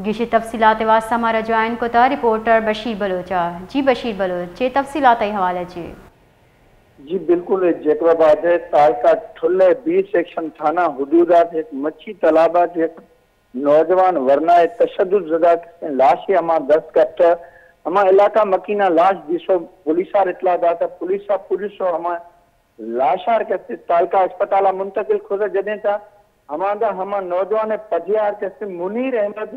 گیشیں تفصیلات ءِ واستہ مارا جوائن کتا رپورٹر بشیر بلوچ ءَ۔ جی بشیر بلوچ، چے تفصیلات ءِ حوالہ چے؟ جی بالکل، جیکب آباد ءِ تعلقہ ٹھل ءِ بی سیکشن تھانہ حدود ءَ یک مچھی تالاب ءَ یک نوجوان ورنا ءِ تشدد زدہ کسیں لاشے ہما دست کپتہ۔ ہما علاقہ مکیناں لاش دیسو پولیس ءَ اطلاع داتہ۔ پولیس ءَ، پولیس ءَ ہما لاشار کسے تعلقہ اسپتال ءَ منتقل کھوزا جدیں تا ہماندا ہما نوجوان ءِ پجیار کسے منیر احمد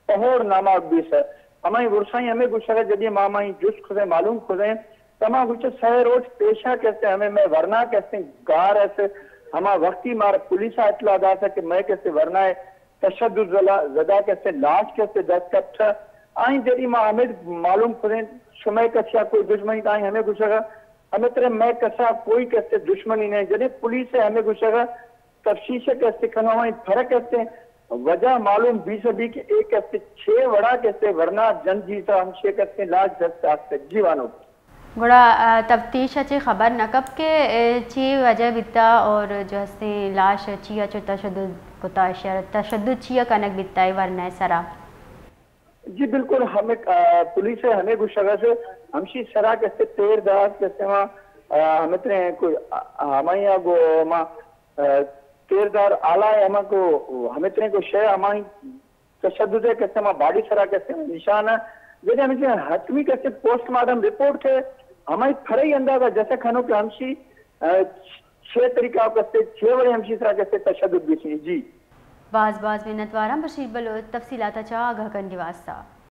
پہور نامہ بیسہ۔ ہمائی ورسائی ہمیں گوشگا جدی ما ہمائی جست کھوزیں، معلوم کھوزیں، تما گوشہ سہ روچ پیشا کسے ہمیں میں ورنا کسے گار اسے، ہما وقتی مار پولیس ءَ اطلاع داسا کہ میں کسے ورنا ءِ تشدد زلا-، زدہ کسے لاش کسے دست کپتہ۔ آئیں جدی ما ہمیں معلوم کھوزیں، شمئے کسیا کوئی دشمنی، آئیں ہمیں گوشگا ہمے ترے مئے کسا کوئی کسے دشمنی نہ، جدے پولیس ءَ ہمے گوشگا تفتیش کسے کنوائیں، فرق کسے وجہ معلوم بی سبی کہ ایک کسے چھ وڑا کسے ورنا جنجی تا ہمشی کسے لاش دست آکتے۔ جی وانو۔ گڑا، آ، تفتیش ءَ چے خبر نہ کپ کہ، اے، چے وجہ بیتا اور جو ہستیں لاش چیا چو تشدد کتا، شر تشدد چیا کنگ بیتا اے ورنا سرا؟ جی بالکل، ہمیں، آ، پولیس ءَ ہمیں گوشگ ءَ سے ہمشی سرا کسے تیر دار کسے ما، آ، ہمیں تریں کو، آ، ہمائی گو ما، آ، تیر دار آلا ءَ ہما کو ہمیں تریں کو شے ہمائی تشدد ءِ کسے ما باڈی سرا کسے نشان ءَ جدے ہمیں حتمی کسے پوسٹ مارٹم رپورٹ کے ہمائی پھرئی اندازہ جیسا کھنو کہ ہمشی، آ، چھ طریقہ کسے چھ وڑے ہمشی سرا کسے تشدد بیسی۔ جی۔ باز باز منتواراں بشیر بلوچ تفصیلات ءَ چہ آگاہ کنگی واسطہ۔